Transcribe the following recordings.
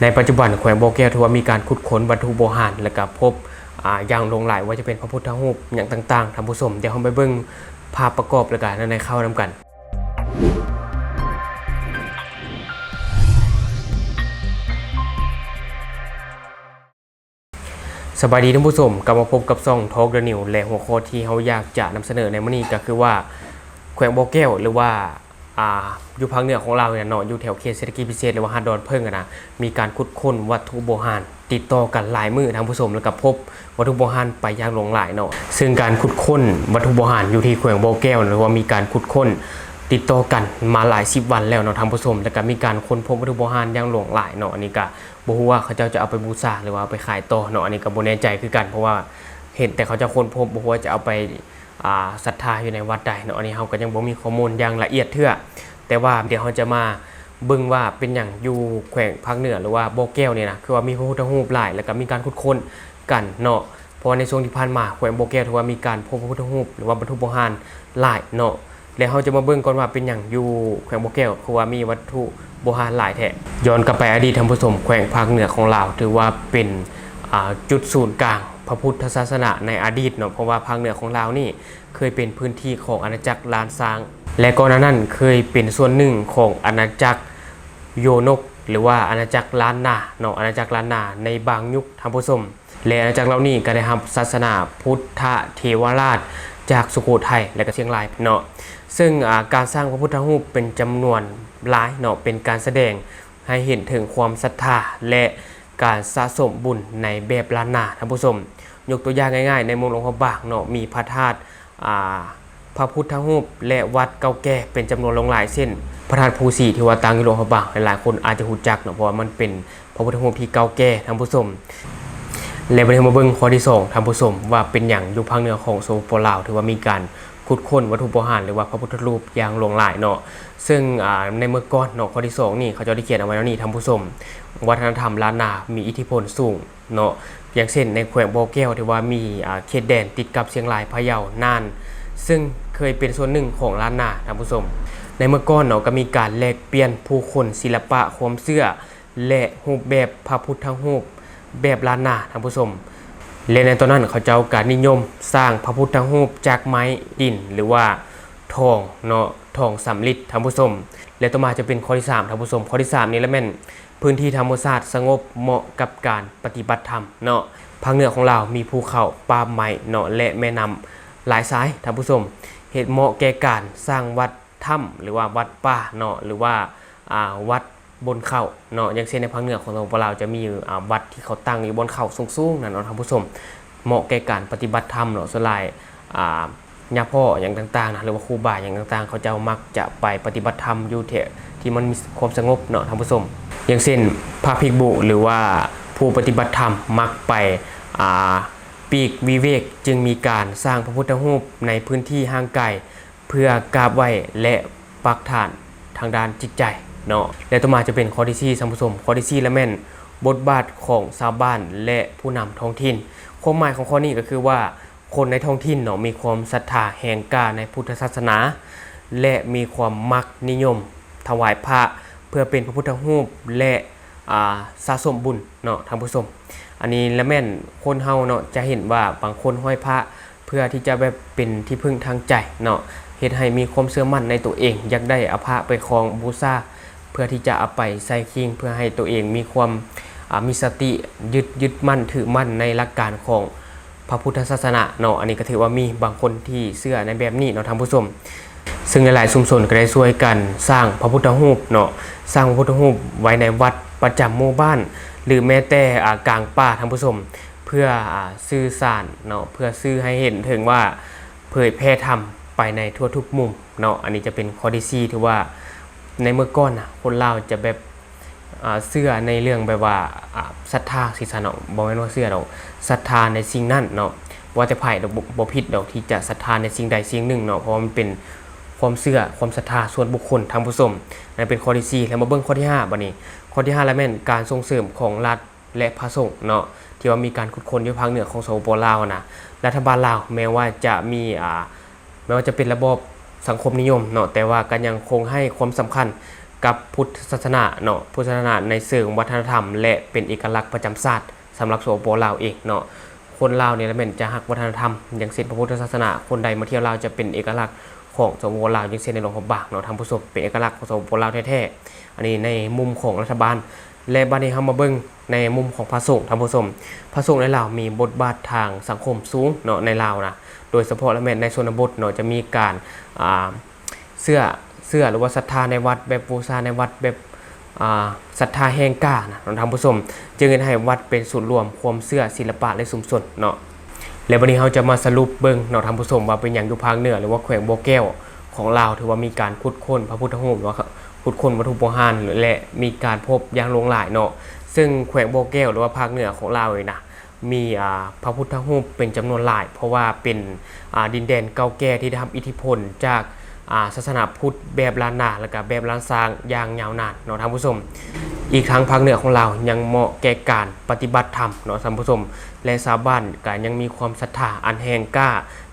ໃນປັດຈຸບັນແຂວງບໍ່ແກ້ວຖືວ່າມີການຂຸດຄົ້ນວັດຖຸໂບຮານ ແລະກະພົບ ອາ ຢ່າງຫຼວງຫຼາຍ ວ່າຈະເປັນພະພຸດທະຮູບຫຍັງຕ່າງໆ ທ່ານຜູ້ຊົມ. ດຽວເຮົາໄປເບິ່ງພາບປະກອບ ແລະກະໃນຂ່າວນຳກັນ. ສະບາຍດີທ່ານຜູ້ຊົມ, ກັບມາພົບກັບຊ່ອງ Talk the News ແລະ ຫົວຂໍ້ທີ່ເຮົາຢາກຈະນຳສະເໜີໃນມື້ນີ້ກໍຄືວ່າ ແຂວງບໍ່ແກ້ວ ຫຼືວ່າ ອາ ຢູ່ພາກເໜືອຂອງລາວນີ້ນະເນາະ, ຢູ່ແຖວເຂດເສດຖະກິດພິເສດ ຫຼືວ່າຫາດດອນເຜິ້ງຫັ້ນນະ, ມີການຂຸດຄົ້ນວັດຖຸໂບຮານຕິດຕໍ່ກັນຫຼາຍມື້ທ່ານຜູ້ຊົມ, ແລ້ວກໍພົບວັດຖຸໂບຮານໄປຢ່າງຫຼວງຫຼາຍເນາະ. ເຊິ່ງການຂຸດຄົ້ນວັດຖຸໂບຮານຢູ່ທີ່ແຂວງບໍ່ແກ້ວ ຫຼືວ່າມີການຂຸດຄົ້ນຕິດຕໍ່ກັນມາຫຼາຍສິບວັນແລ້ວເນາະທ່ານຜູ້ຊົມ, ແລ້ວກໍມີການຄົ້ນພົບວັດຖຸໂບຮານຢ່າງຫຼວງຫຼາຍເນາະ. ອັນນີ້ກໍ ບໍ່ຮູ້ວ່າເຂົາເຈົ້າຈະເອົາໄປບູຊາ ຫຼືວ່າເອົາໄປຂາຍຕໍ່ເນາະ, ອັນນີ້ກໍບໍ່ແນ່ໃຈຄືກັນ ເພາະວ່າເຫັນແຕ່ເຂົາເຈົ້າຄົ້ນພົບ, ບໍ່ຮູ້ວ່າຈະເອົາໄປ ອາ ສັດທາຢູ່ໃນວັດໃດເນາະ. ອັນນີ້ເຮົາກໍຍັງບໍ່ມີຂໍ້ມູນຢ່າງລະອຽດເທື່ອ, ແຕ່ວ່າດຽວເຮົາຈະມາເບິ່ງວ່າເປັນຫຍັງຢູ່ແຂວງພາກເໜືອ ຫຼືວ່າບໍ່ແກ້ວນີ້ນະ ຄືວ່າມີພະພຸດທະຮູບຫຼາຍ ແລ້ວກໍມີການຂຸດຄົ້ນກັນເນາະ. ເພາະວ່າໃນຊ່ວງທີ່ຜ່ານມາ ແຂວງບໍ່ແກ້ວຖືວ່າມີການພົບພະພຸດທະຮູບ ຫຼືວ່າວັດຖຸໂບຮານຫຼາຍເນາະ, ແລະ ເຮົາຈະມາເບິ່ງກ່ອນວ່າເປັນຫຍັງຢູ່ແຂວງບໍ່ແກ້ວຄືວ່າມີວັດຖຸໂບຮານຫຼາຍແທ້. ຍ້ອນກັບໄປອະດີດທ່ານຜູ້ຊົມ, ແຂວງພາກເໜືອຂອງລາວຖືວ່າເປັນ ອາ ຈຸດສູນກາງພະພຸດທະສາສະໜາໃນອະດີດເນາະ, ເພາະວ່າພາກເໜືອຂອງລາວນີ້ເຄີຍເປັນພື້ນທີ່ຂອງອານາຈັກລ້ານຊ້າງ ແລະ ກ່ອນໜ້ານັ້ນເຄີຍເປັນສ່ວນໜຶ່ງຂອງອານາຈັກໂຍນົກ ຫຼືວ່າອານາຈັກລ້ານນາເນາະ, ອານາຈັກລ້ານນາໃນບາງຍຸກທ່ານຜູ້ຊົມ. ແລະ ອານາຈັກເຫຼົ່ານີ້ກໍໄດ້ຮັບສາສະໜາພຸດທະເທວະລາດຈາກສຸໂຂໄທ ແລະ ກໍຊຽງລາຍເນາະ. ເຊິ່ງ ອາ ການສ້າງພະພຸດທະຮູບເປັນຈຳນວນຫຼາຍເນາະ ເປັນການສະແດງໃຫ້ເຫັນເຖິງຄວາມສັດທາ ແລະ ການສະສົມບຸນໃນແບບລ້ານນາທ່ານຜູ້ຊົມ. ຍົກຕົວຢ່າງງ່າຍໆ ໃນເມືອງຫຼວງພະບາງເນາະ ມີພະທາດ ອາ ພະພຸດທະຮູບ ແລະ ວັດເກົ່າແກ່ເປັນຈຳນວນຫຼວງຫຼາຍ ເຊັ່ນ ພະທາດພູສີ ທີ່ວ່າຕັ້ງຢູ່ຫຼວງພະບາງ, ຫຼາຍໆຄົນອາດຈະຮູ້ຈັກເນາະ ເພາະວ່າມັນເປັນພະພຸດທະຮູບທີ່ເກົ່າແກ່ທ່ານຜູ້ຊົມ. ແລະ ບັດນີ້ເຮົາມາເບິ່ງຂໍ້ທີສອງທ່ານຜູ້ຊົມ ວ່າເປັນຫຍັງຢູ່ພາກເໜືອຂອງ ສປປ ລາວ ຖືວ່າມີການຂຸດຄົ້ນວັດຖຸໂບຮານ ຫຼືວ່າພະພຸດທະຮູບຢ່າງຫຼວງຫຼາຍເນາະ. ເຊິ່ງ ອາ ໃນເມື່ອກ່ອນເນາະ ຂໍ້ທີສອງນີ້ ເຂົາເຈົ້າໄດ້ຂຽນເອົາໄວ້ແນວນີ້ທ່ານຜູ້ຊົມ, ວັດທະນະທຳລ້ານນາມີອິດທິພົນສູງ ເນາະ. ຢ່າງເຊັ່ນ ໃນແຂວງບໍ່ແກ້ວ ທີ່ວ່າມີ ອາ ເຂດແດນຕິດກັບຊຽງລາຍ, ພະເຍົາ, ນ່ານ ເຊິ່ງເຄີຍເປັນສ່ວນໜຶ່ງຂອງລ້ານນາທ່ານຜູ້ຊົມ. ໃນເມື່ອກ່ອນເນາະ ກໍມີການແລກປ່ຽນຜູ້ຄົນ, ສິລະປະ, ຄວາມເຊື່ອ ແລະ ຮູບແບບພະພຸດທະຮູບແບບລ້ານນາທ່ານຜູ້ຊົມ. ແລະ ໃນຕອນນັ້ນເຂົາເຈົ້າກໍນິຍົມສ້າງພະພຸດທະຮູບຈາກໄມ້, ດິນ ຫຼືວ່າທອງເນາະ, ທອງສຳລິດທ່ານຜູ້ຊົມ. ແລະ ຕໍ່ມາຈະເປັນຂໍ້ທີສາມທ່ານຜູ້ຊົມ. ຂໍ້ທີສາມນີ້ລະແມ່ນ ພື້ນທີ່ທຳມະຊາດສະຫງົບເໝາະກັບການປະຕິບັດທຳເນາະ. ພາກເໜືອຂອງລາວມີພູເຂົາ, ປ່າໄມ້ເນາະ ແລະ ແມ່ນ້ຳຫຼາຍສາຍທ່ານຜູ້ຊົມ, ເຮັດເໝາະແກ່ການສ້າງວັດຖ້ຳ ຫຼືວ່າວັດປ່າເນາະ ຫຼືວ່າ ອາ ວັດບົນເຂົາເນາະ. ຢ່າງເຊັ່ນໃນພາກເໜືອຂອງ ສປປ ລາວ ຈະມີ ອາ ວັດທີ່ເຂົາຕັ້ງຢູ່ບ່ອນເຂົາສູງໆນັ້ນເນາະທ່ານຜູ້ຊົມ, ເໝາະແກ່ການປະຕິບັດທຳເນາະ. ສ່ວນຫຼາຍ ອາ ຍາພໍ່ຫຍັງຕ່າງໆນະ ຫຼືວ່າຄູບາຫຍັງຕ່າງໆ ເຂົາເຈົ້າມັກຈະໄປປະຕິບັດທຳຢູ່ທີ່ ທີ່ມັນມີຄວາມສະຫງົບເນາະທ່ານຜູ້ຊົມ. ຢ່າງເຊັ່ນ ພະພິກບຸ ຫຼືວ່າຜູ້ປະຕິບັດທຳມັກໄປ ອາ ປີກວິເວກ, ຈຶ່ງມີການສ້າງພະພຸດທະຮູບໃນພື້ນທີ່ຫ່າງໄກ ເພື່ອກາບໄຫວ້ ແລະ ປັກຖານທາງດ້ານຈິດໃຈເນາະ. ແລະ ຕໍ່ມາຈະເປັນຂໍ້ທີສີ່ທ່ານຜູ້ຊົມ. ຂໍ້ທີສີ່ລະແມ່ນ ບົດບາດຂອງຊາວບ້ານ ແລະ ຜູ້ນຳທ້ອງຖິ່ນ. ຄວາມໝາຍຂອງຂໍ້ນີ້ກໍຄືວ່າ ຄົນໃນທ້ອງຖິ່ນເນາະ ມີຄວາມສັດທາແຮງກ້າໃນພຸດທະສາສະໜາ ແລະ ມີຄວາມມັກນິຍົມຖວາຍພະ ເພື່ອເປັນພະພຸດທະຮູບ ແລະ ອາ ສະສົມບຸນເນາະທ່ານຜູ້ຊົມ. ອັນນີ້ລະແມ່ນຄົນເຮົາເນາະ ຈະເຫັນວ່າບາງຄົນຫ້ອຍພະ ເພື່ອທີ່ຈະແບບເປັນທີ່ເພິ່ງທາງໃຈເນາະ, ເຮັດໃຫ້ມີຄວາມເຊື່ອໝັ້ນໃນຕົວເອງ, ຢາກໄດ້ເອົາພະໄປຄອງບູຊາ ເພື່ອທີ່ຈະເອົາໄປໃສ່ຄີງ ເພື່ອໃຫ້ຕົວເອງມີຄວາມ ອາ ມີສະຕິ ຍຶດ ຍຶດໝັ້ນຖືໝັ້ນໃນຫຼັກການຂອງພະພຸດທະສາສະໜາເນາະ. ອັນນີ້ກໍຖືວ່າມີບາງຄົນທີ່ເຊື່ອໃນແບບນີ້ເນາະທ່ານຜູ້ຊົມ. ເຊິ່ງຫຼາຍໆຊຸມຊົນກໍໄດ້ຊ່ວຍກັນສ້າງພະພຸດທະຮູບເນາະ, ສ້າງພະພຸດທະຮູບໄວ້ໃນວັດປະຈຳໝູ່ບ້ານ ຫຼື ແມ້ແຕ່ ອາ ກາງປ່າທ່ານຜູ້ຊົມ, ເພື່ອ ອາ ສື່ສານເນາະ, ເພື່ອສື່ໃຫ້ເຫັນເຖິງວ່າເຜີຍແຜ່ທຳໄປໃນທົ່ວທຸກມຸມເນາະ. ອັນນີ້ຈະເປັນຂໍ້ທີສີ່ ຖືວ່າໃນເມື່ອກ່ອນນະ ຄົນລາວຈະແບບ ອາ ເຊື່ອໃນເລື່ອງແບບວ່າ ອາ ສັດທາຊີ້ຊະເນາະ, ບໍ່ແມ່ນວ່າເຊື່ອດອກ, ສັດທາໃນສິ່ງນັ້ນເນາະ. ບໍ່ວ່າແຕ່ໃຜດອກ ບໍ່ ບໍ່ຜິດດອກທີ່ຈະສັດທາໃນສິ່ງໃດສິ່ງໜຶ່ງເນາະ, ເພາະວ່າມັນເປັນຄວາມເຊື່ອ ຄວາມສັດທາສ່ວນບຸກຄົນທ່ານຜູ້ຊົມ. ນັ້ນເປັນຂໍ້ທີສີ່. ແລ້ວມາເບິ່ງຂໍ້ທີຫ້າບາດນີ້. ຂໍ້ທີຫ້າລະແມ່ນການສົ່ງເສີມຂອງລັດ ແລະ ພະສົງເນາະ ທີ່ວ່າມີການຂຸດຄົ້ນຢູ່ພາກເໜືອຂອງ ສປປ ລາວນະ, ລັດຖະບານລາວແມ້ວ່າຈະມີ ອາ ແມ້ວ່າຈະເປັນລະບອບສັງຄົມນິຍົມເນາະ, ແຕ່ວ່າກໍຍັງຄົງໃຫ້ຄວາມສຳຄັນ ກັບພຸດທະສາສະໜາເນາະ, ພຸດທະສາສະໜາໃນເຊີງວັດທະນະທຳ ແລະ ເປັນເອກະລັກປະຈຳຊາດສຳລັບ ສປປ ລາວ ເອງເນາະ. ຄົນລາວນີ້ລະແມ່ນຈະຮັກວັດທະນະທຳ, ຢ່າງເຊັ່ນ ພະພຸດທະສາສະໜາ, ຄົນໃດມາທ່ຽວລາວຈະເປັນເອກະລັກຂອງ ສປປ ລາວ, ຢ່າງເຊັ່ນ ໃນຫຼວງພະບາງເນາະ ທ່ານຜູ້ຊົມ, ເປັນເອກະລັກຂອງ ສປປ ລາວ ແທ້ໆ. ອັນນີ້ໃນມຸມຂອງລັດຖະບານ ແລະ ບັດນີ້ເຮົາມາເບິ່ງໃນມຸມຂອງພະສົງ ທ່ານຜູ້ຊົມ. ພະສົງໃນລາວມີບົດບາດທາງສັງຄົມສູງເນາະ ໃນລາວນະ, ໂດຍສະເພາະລະແມ່ນໃນຊົນນະບົດເນາະ ຈະມີການ ອ່າ ເຊື່ອ ເຊື່ອ ຫຼືວ່າສັດທາໃນວັດ ແບບບູຊາໃນວັດ ແບບ ອ່າ ສັດທາແຮງກ້ານະເນາະ ທ່ານຜູ້ຊົມ, ຈຶ່ງເຮັດໃຫ້ວັດເປັນສູນລວມຄວາມເຊື່ອ, ສິລະປະ ແລະ ຊຸມຊົນເນາະ. ແລະ ບັດນີ້ເຮົາຈະມາສະຫຼຸບເບິ່ງເນາະ ທ່ານຜູ້ຊົມ ວ່າເປັນຫຍັງຢູ່ພາກເໜືອ ຫຼືວ່າແຂວງບໍ່ແກ້ວຂອງລາວ ຖືວ່າມີການຂຸດຄົ້ນພະພຸດທະຮູບ ຫຼືວ່າຂຸດຄົ້ນວັດຖຸໂບຮານ ແລະ ມີການພົບຢ່າງຫຼວງຫຼາຍເນາະ. ເຊິ່ງແຂວງບໍ່ແກ້ວ ຫຼືວ່າພາກເໜືອຂອງລາວນີ້ນະ ມີ ອ່າ ພະພຸດທະຮູບເປັນຈຳນວນຫຼາຍ ເພາະວ່າເປັນ ອ່າ ດິນແດນເກົ່າແກ່ທີ່ໄດ້ຮັບອິດທິພົນຈາກ ອ່າ ສາສະໜາພຸດແບບລ້ານນາ ແລະ ກະແບບລ້ານຊ້າງຢ່າງຍາວນານເນາະ ທ່ານຜູ້ຊົມ. ອີກທັງພາກເໜືອຂອງລາວຍັງເໝາະແກ່ການປະຕິບັດທຳເນາະ ທ່ານຜູ້ຊົມ, ແລະ ຊາວບ້ານກະຍັງມີຄວາມສັດທາອັນແຮງກ້າ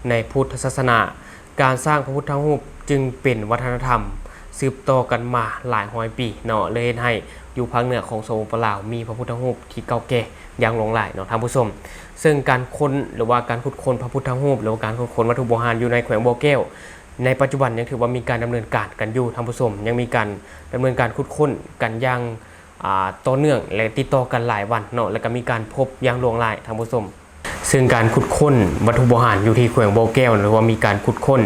ໃນພຸດທະສາສະໜາ. ການສ້າງພະພຸດທະຮູບຈຶ່ງເປັນວັດທະນະທຳສືບຕໍ່ກັນມາຫຼາຍຮ້ອຍປີເນາະ, ເລີຍເຮັດໃຫ້ຢູ່ພາກເໜືອຂອງ ສປປ ລາວ ມີພະພຸດທະຮູບທີ່ເກົ່າແກ່ຢ່າງຫຼວງຫຼາຍເນາະ ທ່ານຜູ້ຊົມ. ເຊິ່ງການຄົ້ນ ຫຼືວ່າການຂຸດຄົ້ນພະພຸດທະຮູບ ຫຼືວ່າການຂຸດຄົ້ນວັດຖຸໂບຮານຢູ່ໃນແຂວງບໍ່ແກ້ວ ໃນປັດຈຸບັນຍັງຖືວ່າມີການດຳເນີນການກັນຢູ່ ທ່ານຜູ້ຊົມ, ຍັງມີການດຳເນີນການຂຸດຄົ້ນກັນຢ່າງ ອ່າ ຕໍ່ເນື່ອງ ແລະ ຕິດຕໍ່ກັນຫຼາຍວັນເນາະ, ແລະ ກະມີການພົບຢ່າງຫຼວງຫຼາຍ ທ່ານຜູ້ຊົມ. ເຊິ່ງການຂຸດຄົ້ນວັດຖຸໂບຮານຢູ່ທີ່ແຂວງບໍ່ແກ້ວ ຖືວ່າມີການຂຸດຄົ້ນ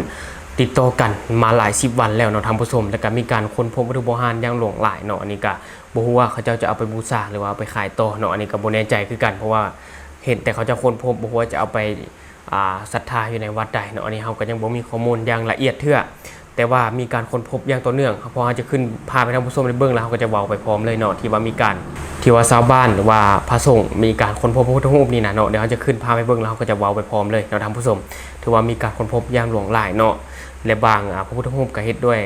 ຕິດຕໍ່ກັນມາຫຼາຍສິບວັນແລ້ວເນາະ ທ່ານຜູ້ຊົມ, ແລະ ກະມີການຄົ້ນພົບວັດຖຸໂບຮານຢ່າງຫຼວງຫຼາຍເນາະ. ອັນນີ້ກະບໍ່ຮູ້ວ່າເຂົາເຈົ້າຈະເອົາໄປບູຊາ ຫຼືວ່າເອົາໄປຂາຍຕໍ່ເນາະ, ອັນນີ້ກະບໍ່ແນ່ໃຈຄືກັນ ເພາະວ່າເຫັນແຕ່ເຂົາເຈົ້າຄົ້ນພົບ, ບໍ່ຮູ້ວ່າຈະເອົາໄປ ອ່າ ສັດທາຢູ່ໃນວັດໃດເນາະ. ອັນນີ້ເຮົາກະຍັງບໍ່ມີຂໍ້ມູນຢ່າງລະອຽດເທື່ອ, ແຕ່ວ່າມີການຄົ້ນພົບຢ່າງຕໍ່ເນື່ອງ, ເຮົາ ເຮົາຈະຂຶ້ນພາບໃຫ້ທ່ານຜູ້ຊົມໄດ້ເບິ່ງ ແລ້ວເຮົາກະຈະເວົ້າໄປພ້ອມເລີຍເນາະ, ທີ່ວ່າມີການ ທີ່ວ່າຊາວບ້ານ ຫຼືວ່າພະສົງມີການຄົ້ນພົບພະພຸດທະຮູບນີ້ນະເນາະ. ດຽວເຮົາຈະຂຶ້ນພາບໃຫ້ເບິ່ງ ແລ້ວເຮົາກະຈະເວົ້າໄປພ້ອມເລີຍເນາະ ທ່ານຜູ້ຊົມ. ຖືວ່າມີການຄົ້ນພົບຢ່າງຫຼວງຫຼາຍເນາະ, ແລະ ບາງ ອ່າ ພະພຸດທະຮູບກະເຮັດດ້ວຍ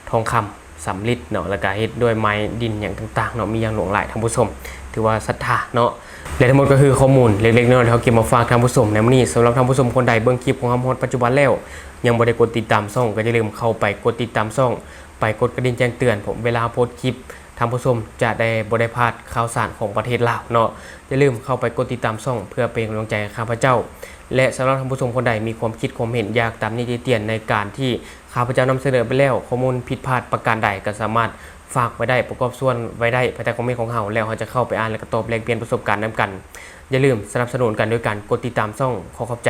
ທອງຄຳສຳລິດເນາະ, ແລ້ວກະເຮັດດ້ວຍໄມ້ດິນຫຍັງຕ່າງໆເນາະ, ມີຢ່າງຫຼວງຫຼາຍ ທ່ານຜູ້ຊົມ, ຖືວ່າສັດທາເນາະ. ແລະ ທັງໝົດກະຄືຂໍ້ມູນເລັກໆນ້ອຍໆ ທີ່ເຮົາເກັບມາຝາກທ່ານຜູ້ຊົມໃນມື້ນີ້. ສຳລັບທ່ານຜູ້ຊົມຄົນໃດເບິ່ງຄລິບຂອງເຮົາຮອດປັດຈຸບັນແລ້ວ ຍັງບໍ່ໄດ້ກົດຕິດຕາມຊ່ອງ ກະຢ່າລືມເຂົ້າໄປກົດຕິດຕາມຊ່ອງ, ໄປກົດກະດິ່ງແຈ້ງເຕືອນ ເພາະເວລາເຮົາໂພສຄລິບ ທ່ານຜູ້ຊົມຈະໄດ້ ບໍ່ໄດ້ພາດຂ່າວສານຂອງປະເທດລາວເນາະ. ຢ່າລືມເຂົ້າໄປກົດຕິດຕາມຊ່ອງ ເພື່ອເປັນກຳລັງໃຈໃຫ້ຂ້າພະເຈົ້າ. ແລະ ສຳລັບທ່ານຜູ້ຊົມຄົນໃດມີຄວາມຄິດຄວາມເຫັນຢາກຕຳໜິຕິຕຽນໃນການທີ່ ຂ້າພະເຈົ້ານຳສະເໜີໄປແລ້ວ, ຂໍ້ມູນຜິດພາດປະການໃດກະສາມາດຝາກໄວ້ໄດ້, ປະກອບສ່ວນໄວ້ໄດ້ພາຍໃຕ້ຄອມເມັນຂອງເຮົາ, ແລ້ວເຮົາຈະເຂົ້າໄປອ່ານ ແລະ ກະຕອບແລກປ່ຽນປະສົບການນຳກັນ. ຢ່າລືມສະໜັບສະໜູນກັນໂດຍການກົດຕິດຕາມຊ່ອງ. ຂໍຂອບໃຈ.